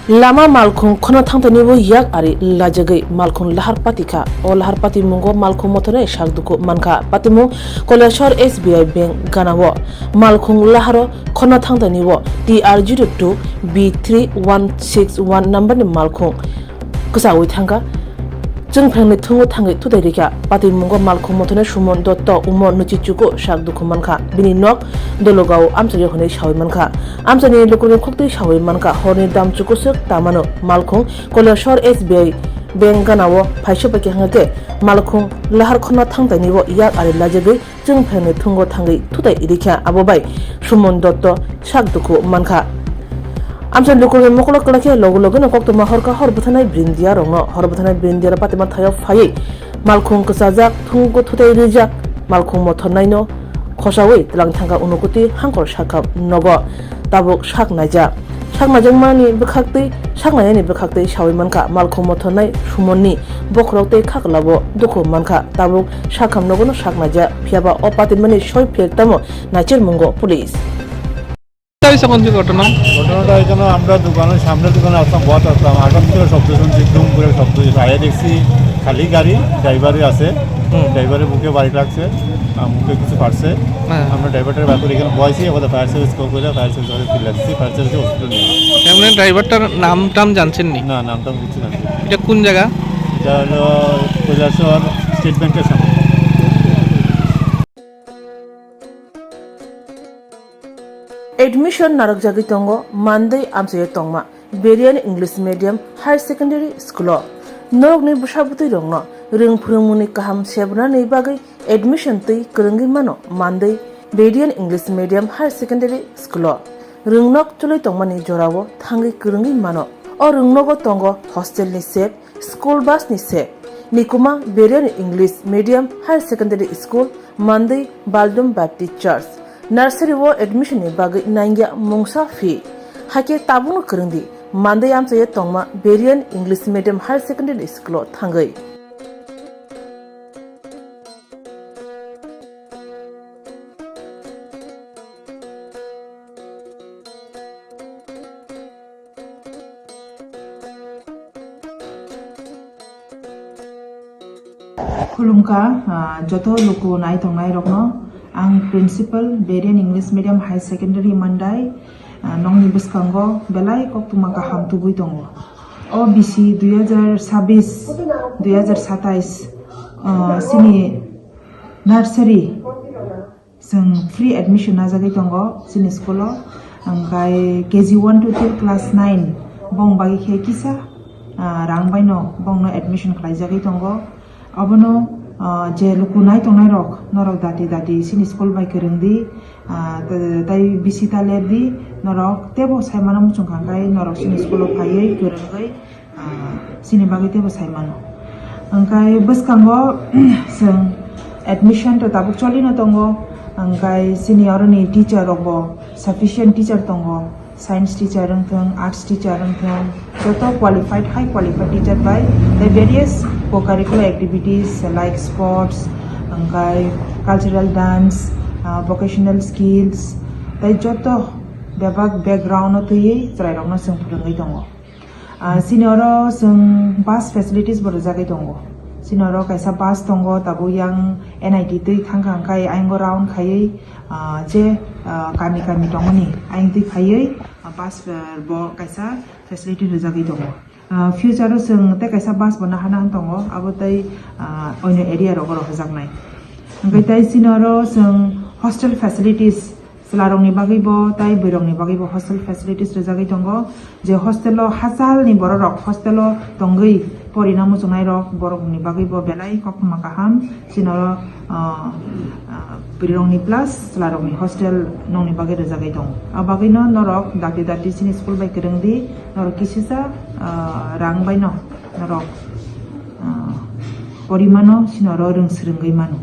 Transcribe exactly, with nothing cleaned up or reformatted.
Lama malkhung khona thangtani bo yak ari lajagwi malkhung lahar patikha. O lahar pati mungo malkhung mothone sak dukhu mankha. Patimung Koilashahar S B I Bank ganao. Malkhung laharo khona thangtani bo T R zero two B three one six one number ni malkhung kwchaui thangkha. Chwngphrangni thungo thangwi thutai rikha. Patimung o malkhung mothone Sumon Dotto umo nuchi chugo sak dukhu mankha. Bini nok Dologao amchaio hwnwi saui mankha. Amchaini lukurokni khuktwi saui mankha. Horni dam chukuswk tamano malkhung Koilashahar S B I Bank ganao phaisa paikha hwnkhe malkhung lahar khona thangtaini o yak ari lajagwi chwngphrangni thungo thangwi thutai rikha, abo bai Sumon Dotto sak dukhu mankha. Amchaini lukurokni mokolo kwlai khe logo logono koktwma horkha hor bwthanai brindia rokno, hor bwthanai brindia rok patima thaio phaiwi malkhung kwchajak, thungo thutai rijak, malkhung mothornaino khosaui twlang thangkha Unokoti hangkor sakha nogo. Tabuk sak naijak. Sak naijakmani bwkhaktwi, sak nainani bwkhaktwi saui mankha, malkhung mothornai Sumonni bokhorok tei khaklabo dukhu mankha. Tabuk sakham nogono sak naijak, phiyaba o patimani soi philek tamo naichermungo police. তাই সে কোন ঘটনা? ঘটনাটা এখানে আমরা দোকানের সামনে দোকানে আসলাম, বস আসলাম, হঠাৎ করে শব্দ শুনছি, দুম করে শব্দ হয়েছে। আয়া দেখছি খালি গাড়ি, ড্রাইভারই আছে। হুম। ড্রাইভারের মুখে বাড়ি লাগছে, আহ, মুখে কিছু ফাটছে। হ্যাঁ। আমরা ড্রাইভারটার ব্যাপারে এখানে বয়সি, আমাদের ফায়ার সার্ভিস কল করে ফায়ার সার্ভিস আমাদের ফিরে আসছি, ফায়ার সার্ভিসে হসপিটাল নিয়ে আসছি। এমনি ড্রাইভারটার নাম টাম জানছেন নি? না, নাম টাম কিছু জানি না। এটা কোন জায়গা? এটা হলো কৈলাসহর স্টেট ব্যাংকের সামনে। Admission narwkjagwi tongo Mandwi amchaio tongma Berian English Medium Higher Secondary School-o. Norokni bwsa bwtwi rokno rwng phwrwngmungni kaham sebranani bagwi admission twi kwrwngwi mano Mandwi Berian English Medium Higher Secondary School-o. Rwngnok chwlwi tongmani jorao thangwi kwrwngwi mano. O rwngnogo tongo hostel ni sep, school bus ni sep. Nikuma Berian English Medium Higher Secondary School, Mandwi Baldum Baptist Church. Nursery o admission ni bagwi nangya mungsa fee. Hakhe tabukno kwrwngdi, Mandwi amchaio tongma Berian English Medium Higher Secondary School o thangwi. Khulumkha, ah, joto luku nai tongnai rokno. Ang Principal, Berian English Medium Higher Secondary Mandai, ah, nokni bwskango belai koktwma kaham tubui tongo. O bisi dui hajar sabis, dui hajar satais, ah, sini nursery. Chwng free admission najagwi tongo chini school o, hwnkhe K G one, two till class nine bong bagwi khe kisa, ah, rang baino bongno admission khlaijagwi tongo. Abono, ah, je luku nai tongnai rok, norok dati dati chini school bai kwrwng di, ah, tei bisi ta ler di, norok tebo sai mano muchung kha khe norok chini school o phaiwi kwrwngwi ah, chini bagwi teibo sai mano. Hwnkhe bwskango chwng admission to tabuk cholino tongo, hwnkhe chini oroni teacher rokbo sufficient teacher tongo, science teacher wngthung, arts teacher wngthung, joto qualified, high qualified teacher bai tei various co-curricular activities like sports, hwnkhe cultural dance, ah, vocational skills tei joto bebak background-o twiwi chwrairokno chwng phwrwngwi tongo. Ah, chini oro chwng bus facilities bo rwjagwi tongo. Chini oro kaisa bus tongo, tabuk yang N I T twi thangkha hwnkhe ayang round khaiwi, ah, je, ah, kami kami tongmani ayang twi khaiwi, ah, bus, ah, bo kaisa facility rwjagwi tongo. Ah, future o chwng tei kaisa bus bo naha naha tongo, abo tei, ah, onyo area rogo rohorjaknai. Hwnkhe tei chini oro chwng hostel facilities, Chwlarokni bagwibo tei bwrwirokni bagwibo hostel facilities rwjagwi tongo, je hostel-o hachalni bororok hostel-o tongwi porina muchungnairok borokni bagwibo belai koktwma kaham. Chini oro, ah, ah, bwrwirokni plus chwlarokni hostel nokni bagwi rwjagwi tongo. Abo bagwino norok dakti dakti chini school bai kwrwng di, norok kisisa, ah, rang baino norok, ah, porimano, chini oro rwng swrwngwi mano.